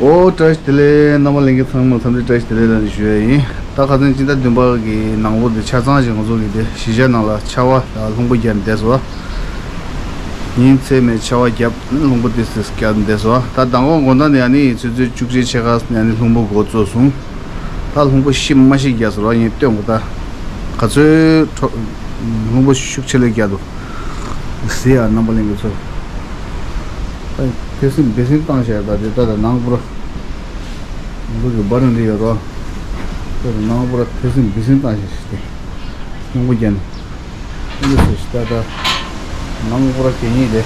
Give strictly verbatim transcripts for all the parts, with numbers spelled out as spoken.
ཨོ་བཀྲ་ཤིས་བདེ་ལེགས། རྣམ་པ་ལྷན་རྒྱས་ཚང་མ་འཚམས་འདྲི་བཀྲ་ཤིས་བདེ་ལེགས་ལ་ཞུ་ཡ་ཡིན། ད་ཁ་སང་སྤྱི་ཟླ་བདུན་པ་གི་ནང་ལོ་དེ་ཆ་ཚང་ཞིག་ང་ཚོ་གི་དེ་གཞིས་ཆགས་ནང་ལ་ཆར་པ་དང་ལྷུང་པོ་བརྒྱབ་ནས་བསྡད་སོང་། ཉིན་མཚན་མེད་ཆར་པ་བརྒྱབ་ལྷུང་པོ་དེ་སེ་བརྒྱབ་ནས་བསྡད་སོང་། ད་མདང་དགོང་དགོང་དག་ནས་ཨ་ནི་ཆུ་ཚོད་བཅུ་གཅིག་ཕྱེད་ཀ་ནས་ཨ་ནི་ལྷུང་པོ་འགོ་བཙུགས་སོང་། ད་ལྷུང་པོ་ཤི་མ་ཤི་བརྒྱབ་སོང་ར། ངས་སྟོན་གོ་ད་ག་ཚོད་ཁྲོ་ལྷུང་པོ་ཤུགས་ཆེ་ལེ་བརྒྱབ་འདུག་ཟེར་ཡ། རྣམ་པ་ལྷན་རྒྱས་ཚོ། ད་ཐེ་སིང་བེ་སིང་བཏང་བཞག་ད་དེ་ད་ད་ནང་པུ་ར། འདུག་གི་སྦ་རན་རི་ཡོད་རོ། ད་ད་ནང་པུ་ར་ཐེ་སིང་བེ་སིང་བཏང་བཞག་ཞིག་སྟེ། སྣུམ་པོ་བརྒྱབ་ནས། འདི་སུ་ཞིག་ད་ད། ནང་པུ་ར་གད་སྙིགས་དེ།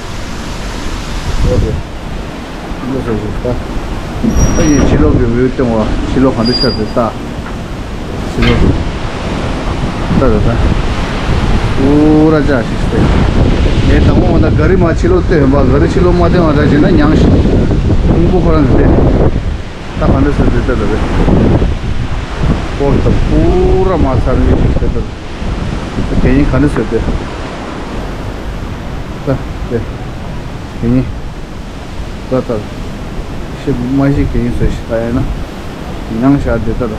འོ་དེ། འདི་སུ་ཞིག་ད། ད་ཡིན་ཕྱི་ལོགས་ཀྱི་འོད་སྟོང་བ་ཕྱི་ལོགས་གང་འདྲ་ཆགས་ཏེ་ད། ཕྱི་ལོགས། ད་ད་ད། པུ་ར་ཅག་ཞིག་སྟེ། ངས་དང་པོ་ང་ད་ག་རི་མ་ཕྱི་ལོགས་སྟོན་ཡོང་པ། ག་རི་ཕྱི་ལོགས་མ་སྟོན་པ་འདྲ་བྱས་ན་མྱངས་ཤིག་སྣུམ་པོ་ཁོ་རང་གི་སྟེ། ད་ག་འདྲ་ཟེར་དེ་ལྟ་ད་རེད། སྐོར་ད་པུ་ར་མ་ཚར་ནི་ཞིག་ཟེར་ད། ད་གད་སྙིགས་ག་འདྲ་ཟེར་དེ། ད་དེ། གད་སྙིགས། ད་ད། ཤི་མ་ཤི་གད་སྙིགས་ཟེར་ཞིག་ད་ཡིན་ན། མྱངས་བཞག་དེ་ལྟ་ད།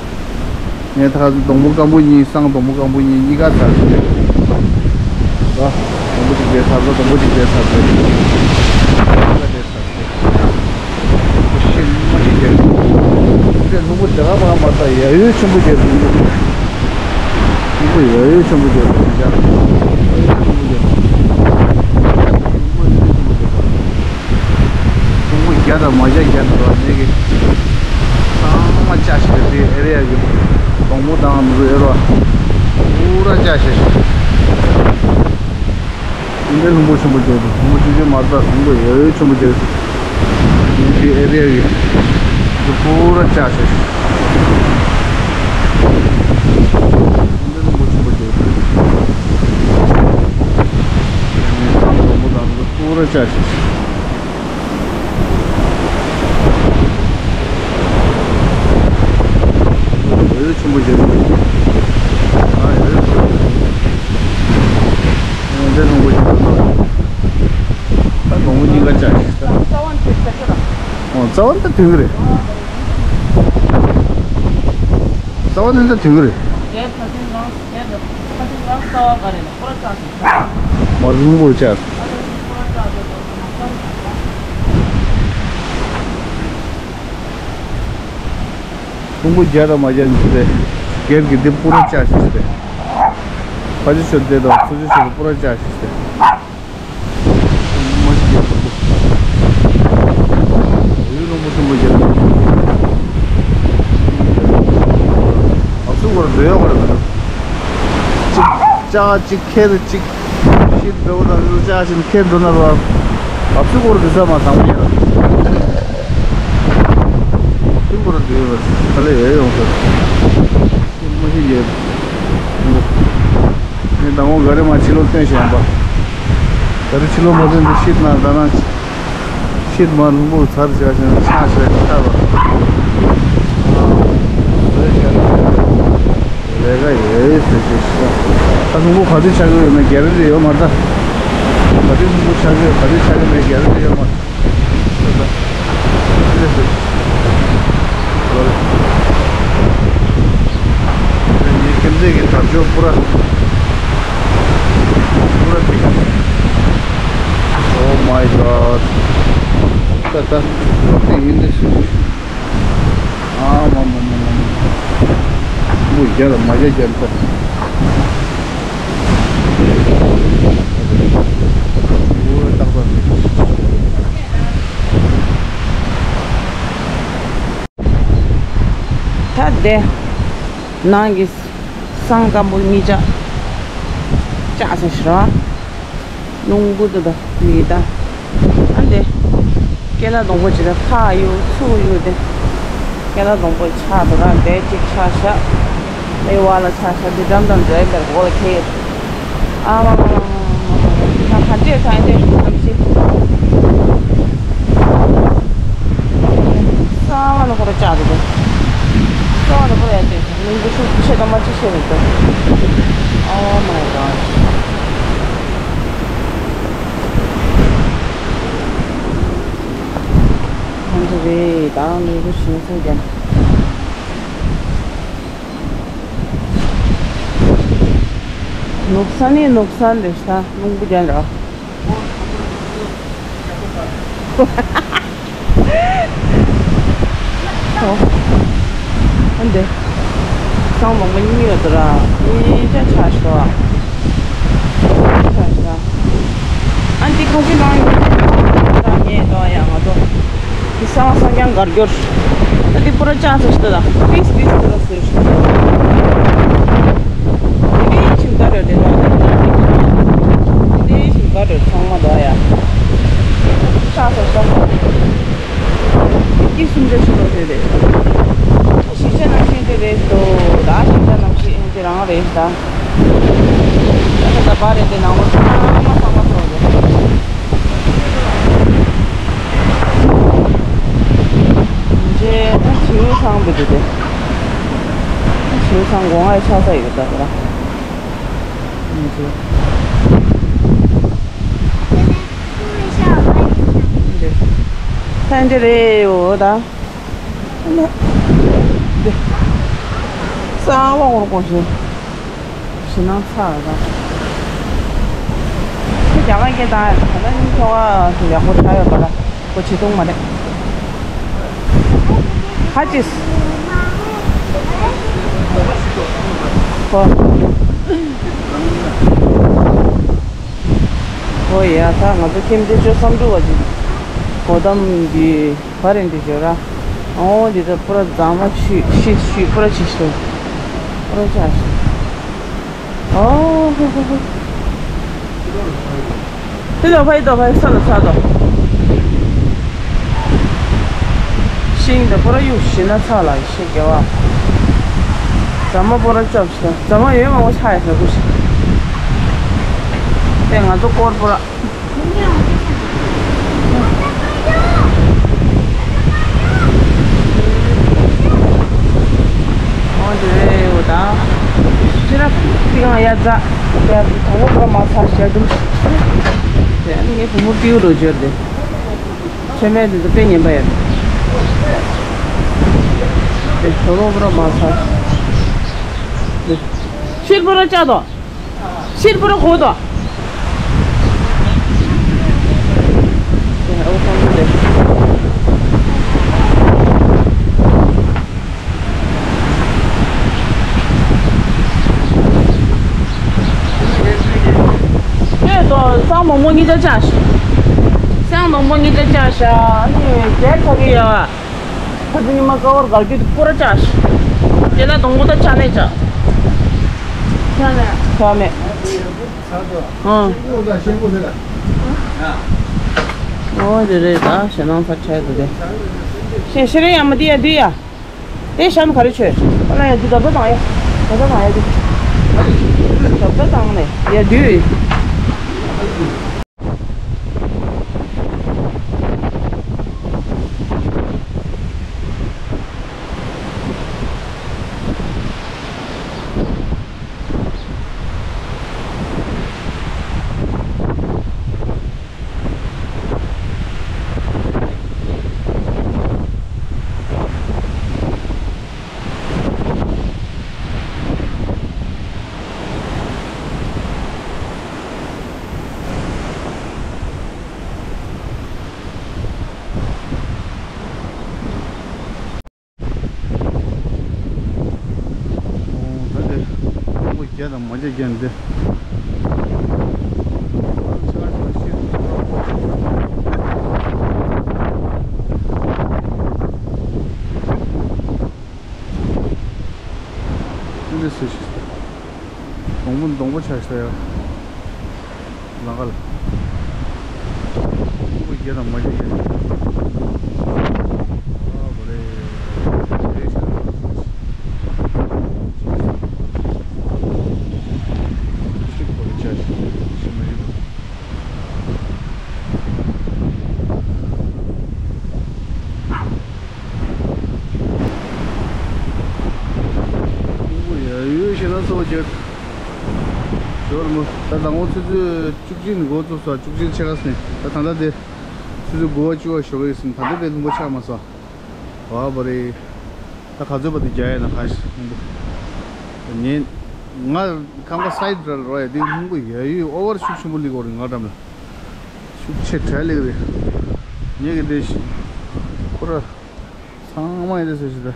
ངས་ད་ག་སྡོང་པོ་སྐམ་པོ་གཉིས་སང་སྡོང་པོ་སྐམ་པོ་གཉིས་གཉིས་ཀ་ཚར་ཟེར་དེ། ད། སྡོང་པོ་གཅིག་དེ་ཚར་ད་སྡོང་པོ་གཅིག་དེ་ཚར་ཟེར། གཉིས་ཀ་དེ་ཚར། ཤི་མ་ཤི་རྒྱལ། དེ་ལྷུང་པོ་དེ་ག་མ་མ་ལྟ་ཡ་ཡོད་ཆེན་པོ་རྒྱལ། ལྷུང་པོ་ཡ་ཡོད་ཆེན་པོ་རྒྱལ། ཡ་ཡོད་ཆེན་པོ་རྒྱལ། ལྷུང་པོ་ཡ་ཡོད་ཆེན་པོ་རྒྱལ། ལྷུང་པོ་རྒྱལ་དང་མ་རྒྱལ་རྒྱལ་དུ་བ་ནས་ཀྱི། ཚང་མ་བཅའ་ཞིག་རེད། དེ་ཨེ་རི་ཡ་གི་སྡོང་པོ་དང་མི་རུ་ཨེ་རོ། པུ་ར་བཅའ་ཞིག་འདི་ལྷུང་པོ་ཆེན་པོ་རྒྱག་འདུག་ལྷུང་པོ་ཆུང་ཆུང་མ་རེད། ད་ལྷུང་པོ་ཡ་ཡོད་ཆེན་པོ་རྒྱག་འདུག་འདི་ཨེ་རི་ཡ་གི་འདི་པུ་ར་བཅའ་ཞིག་འདི་ལྷུང་པོ་ཆེན་པོ་རྒྱག་འདུག་ངས་སང་སྡོང་པོ་དང་འདི་པུ་ར་བཅའ་ཞིག་འོད་ཆེན་པོ་ཞིག་འདུག་ཨ་འོད་ཆེན་པོ་ཞིག་འདུག་འདི་སྡོང་པོ་ཞིག་འདུག་ད་སྡོང་པོ་གཉིས་ཀ་བཅའ་ཞིག་ཨོ་རྩ་བ་འདི་ཐོན་གི་རེད། རྩ་བ་འདི་འདྲ་ཐོན་གི་རེད། དེ་ཕ་ཚན་རང་དེ་འདྲ་ཕ་ཚན་རང་རྩ་བ་ག་རེ་ན་ཁོ་ར་བཅའ་ཞིག་མར་ལྷུང་པོ་བཅའ། ལྷུང་པོ་རྒྱ་དང་མ་རྒྱ་ནི་ཟེར། སྒེར་གྱི་འདི་པུ་ར་བཅའ་ཞིག་ཟེར། ཕ་ཆུ་ཤོད་དེ་དང་ཚུ་ཆུ་ཤོད་པུ་ར་བཅའ་ཞིག་ཟེར། མ་ཞིག་རྒྱབ་འདུག་འོད་རླུང་པོ་ཆེན་པོ་རྒྱབ་འདུག་ཨ་སུ་གོར་འདོད་ཡོད་གོར་མི་འདུག་ཅིག་ཅག་ཅིག་ཁེར་ཅིག་ཤིད་འདྲ་བོ་དང་ཅག་ཅིག་ཁེར་འགྲོ་ན་རོ། ཨ་སུ་གོར་འདི་ས་མ་བཟང་པོ་ཡིན་ར། ཨ་སུ་གོར་འདི་ཡོད་ར་ཁ་ལེ་ཡོད་ཡོང་ས། མ་ཞིག་རྒྱབ། ངས་དང་པོ་ག་རེ་མ་ཕྱི་ལོགས་སྟོན་བཞིན་པ། ག་རེ་ཕྱི་ལོགས་མ་སྟོན་དུས་ཤིད་ན་ད་ན། ཤིད་མ་ལྷུང་པོ་ཚར་བྱས་ཤིང་ཆགས་བྱས་ཆགས་པ། ལས་ཀ་ཡོད་ཟེར་ཞིག་ཤི་ད། ད་ལྷུང་པོ་ག་དུས་ཆགས་ཀྱི་ཡོད་མེད་གེ་རན་ཊི་ཡོད་མ་རེད་ད། ག་དུས་ལྷུང་པོ་ཆགས་ཀྱི་ཡོད་ག་དུས་ཆགས་ཀྱི་མེད་གེ་རན་ཊི་ཡོད་མ་རེད། ངའི་ཁྱིམ་མཚེས་ཀྱི་དར་ལྕོག་པུ་ར། པུ་ར་ཐིག Oh my god. ད་ད། ལོག་སྟེ་ཡིན་འདི་སུ། ཨ་མ་མ་མ་མ་མ། མོ་རྒྱ་ལ་མ་རྒྱ་རྒྱ་ལ་ད། པུ་ར་ཏག་ཏག་ཟེར། ད་དེ་ནང་གི་སང་སྐམ་པོ་གཉིས་ཆ་བཅག་ཟེར་ཞུ་ར། རླུང་བུ་དུ་ད་མི་ད། ཨ་འདེ། ཀེ་ལ་སྡོང་པོ་ཅི་ད་ཁ་གཡུག་ཚུགས་གཡུག་དེ། ཀེ་ལ་སྡོང་པོ་ཆག་དུ་ར་དེ་གཅིག་ཆག་ཤག་ཨེ་བ་ལ་ཆག་ཤག་དེ་འགྲམ་དང་འདྲེ་བེར་གོ་ལ་ཁེ། ཨ་མ་མ་མ་མ་མ་མ་ད་ག་འདྲས་ཐང་འདྲས་ཤུགས་ཙམ་ཞིག་ས་བ་ལ་ཁོ་ར་བཅག་དུ་དེ། ས་བ་ལ་ཁོ་ར་ཡ་དེ་རླུང་བུ་ཤུགས་ཆེ་དང་མ་ཆེ་ཤེས་རེད་དོ། Oh my god. གང་འདྲ་རེད། དང་ནི་རུ་ཤིང་སོང་ཀྱང་། ནུབ་ས་ནི་ནུབ་ས་འདི་ཤ་རླུང་བུ་ཀྱང་འདྲ། ཨོ། ཨ་འདི། སང་ལོང་མ་གཉིས་ཡོད་དོ་ར། གཉིས་ཆ་ཆ་ཤོ། ཆ་ཤོ། ཨ་འདི་ཁ་ཅིག་ནང་ཡོད་དོ་ར། ངས་དོ་ཡ་ང་དོ། འདི་སང་སང་ཀྱང་གར་འགྱུར། ཨ་འདི་པུ་ར་ཆ་ས་ཤི་དོ་ད། པིས་པིས་པུ་ར་སུ་ཤི། འདི་ཞིང་ཁ་རེད་དེ་ར། འདི་ཞིང་ཁ་རེད་ཚང་མ་དོ་ཡ། ཆ་ས་ཤོ། ཀི་སུམ་ཅུ་ཞིག་ལོ་དེ་རེད། གཞིས་ཆགས་རྣམ་ཤེས་དེ་རེད་དོ། ད་གཞིས་ཆགས་རྣམ་ཤེས་དེ་རང་རེད་ད། ད་ད་ད་པ་རེད་དེ་ནང་ལོ་ཚང་མ་ཚང་མ་ཚོགས་རེད། རྗེས་ད་བྱིའུ་ཚང་བུ་དེ་དེ། བྱིའུ་ཚང་སྒོ་ང་ཆགས་ས་ཡོད་ད་ར། རྗེས། འདི། ཐན་ཅི་རེད་འོ་ད། འདི། ས་བ་འོར་གོ་ཞེས། ཞེ་ནང་ཚ་ལ་ད། ཁྱེད་རྒྱ་གར་སྐད་བཏང་ཡ་ད་ད་ནི་ཁྱོ་ག་ཡག་པོ་ཆགས་ཡོད་པ་ལ་གོ་བྱེད་ཐུང་མ་རེད། ཧ་ཅིས། ཧོ། ཧོ་ཡ་ད་ང་ཚོ་ཁྱིམ་མཚེས་ཆོས་བསམ་འགྲུབ་པ་ཅིག་གོ་དམ་གྱི་བ་རེད་འདི་བརྗོད་ར། ཨོ་འདི་ད་པུ་ར་རྫ་མ་ཆུ་ཤི་ཤི་པུ་ར་ཆི་ཤི། པུ་ར་ཆ་ཤི། ཨོ་ཧོ་ཧོ་ཧོ། ཧི་དོ་ཕ་ཧི་དོ་ཕ་ཧི་ས་དོ་ས་དོ། ཤིང་དེ་པོ་ར་གཡུག་ཤི་ན་ཚ་ལ་ཤི་དགེ་བ། ཟ་མ་པོ་ར་ཅོབ་ཤི་ཟ་མ་ཡོད་མང་པོ་ཆ་ཡ་ཟ་དགུ་ཤི། དེ་ང་ཚོ་སྐོར་པོ་ར། ཨོ་དེ་རེད་འོ་ད། ཕྱི་ར་ཕི་གང་ཡ་ཛ། ཡ་དང་པོ་པོ་ར་མ་ཚ་ཤ་དུ། དེ་ནི་ངའི་བུ་མོ་པིའུ་རོ་འབྱོར་ཏེ། ཆོས་མེད་འདི་ཚོ་དཔེ་ངན་པ་ཡོད། དེ་ཁོ་རོ་པོ་ར་མ་ཚ། དེ་ཤིར་པོ་ར་བཅའ་དོ། ཤིར་པོ་ར་ཧོ་དོ། དེ་ཨོ་ཁང་དེ། ཡོད་དོ། སང་མོག་མོག་གཉིས་ཆ་བཅའ་ཤག་སང་མོག་མོག་གཉིས་ཆ་བཅའ་ཤག་ཨ་ནི་རྒྱལ་ཚ་གི་ཡ། ད་ཚོ་ཉི་མ་ཀ་བར་གར་རྒྱུ་དེ་པུ་ར་བཅའ་ཤག་དེ་ལ་སྡོང་པོ་ད་ཆ་ནས་བཅའ། ཆ་ནས། ཆ་མེད། ཨང་། ཨོ་རེད་རེད། ད་ཞེ་ནང་ཚ་ཁྲལ་དུ་དེ། ཤེ་ཤེ་རེ་ཡ་མ་དེ་ཡ་དུས་ཡ། དེ་ཤམ་ག་རེ་ཆོས། ཨ་ལ་ཡ་འདི་ད་ད་དང་ཡ། ད་ད་དང་ཡ་འདི། ད་ད་དང་ནས་ཡ་འདུས། ད་དེ་ཁོང་བརྒྱ་དང་མ་བརྒྱ་བརྒྱ་འདི། འདི་སུ་ཞིག་སྡོང་པོ་སྡོང་པོ་ཆགས་ཤག་ཡ། ལང་ཀ་ལ། སྡོང་པོ་བརྒྱ་དང་མ་བརྒྱ་ཡ། ཨ་བ་རེད། རེད་ཤག་ཅིག་གོ་རེ་ཆ་ཞིག་ཞིག་མ་ཡིན་པ། ཡ་ཡོད་ཤེས་ན་གཙོ་བོ་རྒྱབ། ཞོར་མོ་ད་དང་པོ་ཆུ་ཚོད་བཅུ་གཅིག་ནས་འགོ་བཙུགས་སོ། བཅུ་གཅིག་ཕྱེད་ཀ་ནས་ད་ད་ལྟ་དེ་ཆུ་ཚོད་དགུ་པ་བཅུ་པ་ཞོགས་ཡོད་ཟིན། ད་ལྟ་དཔེ་ལྷུན་པོ་ཆགས་མ་སོང་། བ་བ་རེད། ད་ག་ཚོད་པ་དེ་རྒྱག་ཡ་ན་ག་ཤི་ཧོང་པོ། ངས་ང་ཁང་པ་སའིད་རལ་རོ་ཡ་དེ་ཧོང་པོ་ཡ་ཡུལ་ཨོ་བར་ཤུགས་ཆེན་པོ་ལི་གོ་རེད། ང་འགྲམ་ལ་ཤུགས་ཆེ་དྲག་ལི་རེད། ངས་གི་དེ་ཤི་ཁོ་ར་ཚང་མ་ཡ་དེ་ཟེར་ཤི་ད།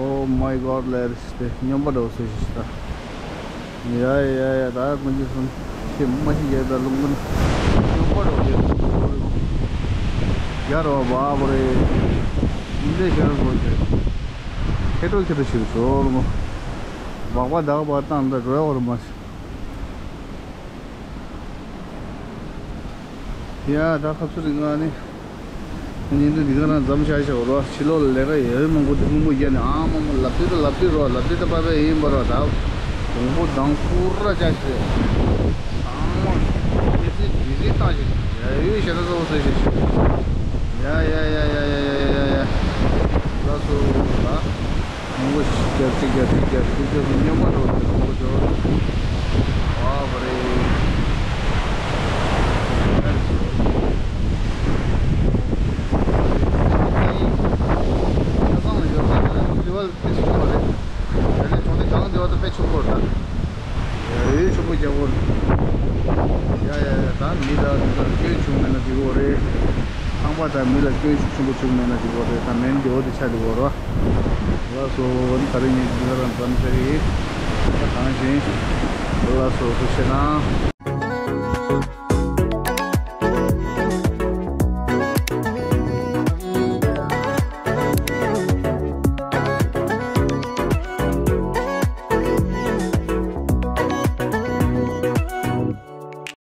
Oh my God ལེར་ཤི་དེ་སྨྱོན་པ་འདྲ་བོ་ཟེར་ཤི་ད། ཡ་ཡ་ཡ། ད་ཀུན་གྱི་སོང་ཁྱེད་མ་ཤི་ཡ་ད་ལུང་ཀུན་སྨྱོན་པ་འདྲ་བོ་དེ་ཡར་བ་བ་བ་རེད། འདི་ཤི་ར་བཟོ་ཤི། ཁེ་ཏོ་ཁེ་ཏོ་ཞིག་ཞོར་མོ། སྦག་སྦག་དག་པ་བཏང་འདྲ་འགྲོ་ཡ་བར་མ་ཞིག་ཡ་ད་ཁ་ཚུར་རིང་ང་ནི། ཉིན་དུ་འདི་ག་རང་འཛམ་ཤ་ཤ་བར་བ་ཕྱི་ལོགས་ལ་ལས་ཀ་ཡོད་མང་པོ་དེ་ཕུང་པོ་རྒྱ་ནི་ཨང་མང་པོ་ལབ་དུས་ད་ལབ་དུས་རོ་ལབ་དུས་ད་པ་པའི་ཡིན་པར་བ་ད། དང་པོ་དང་ཁུར་ར་ཅག་ཞིག་རེད། ཚང་མ་ཁྱེད་ཚོས་ཇི་ཟིག་བཏང་ཞིག་ཡ་ཡོད་ཞེ་ན་གཙོ་བོ་ཚོས་ཞིག་ཞིག་ཡ་ཡ་ཡ་ཡ་ཡ་ཡ་ཡ་ཡ། ལགས་སོ་ལ། མང་པོ་ཞིག་རྒྱབ་ཅིག་རྒྱབ་ཅིག་རྒྱབ་ཅིག་རྒྱབ་ཅིག་སྨྱོན་པ་འགྲོ་དེ་མང་པོ་འགྲོ། བ་བ་རེད། ཁ་སང་ལ་ཡོད་ས་དེ་ལ་ཕེ་སི་ཊི་ཝལ་དེ་སོང་བ་རེད། དེ་ནས་གྲོང་སྡེ་གང་དེ་བ་དུ་དཔེ་ཆུང་པོ་རེད་ད། ཡ་ཡོད་ཆུང་པོ་རྒྱག་གོ། ཡ་ཡ་ཡ། ད་མི་ལ་དེ་ལ་སྐྱོན་བྱུང་མེད་ན་དེ་གོ་རེད། ཁང་པ་དང་མི་ལ་སྐྱོན་ཆུང་པོ་བྱུང་མེད་ན་དེ་གོ་རེད། ད་མེན་དེ་འོ་དེ་ཆ་དེ་གོ་རོ། ལགས་སོ། ད་རིང་ངས་འདི་ག་རང་འཛམ་ཤ་གི། ད་གང་བཞིན། ལགས་སོ། ཐུགས་རྗེ་གནང་།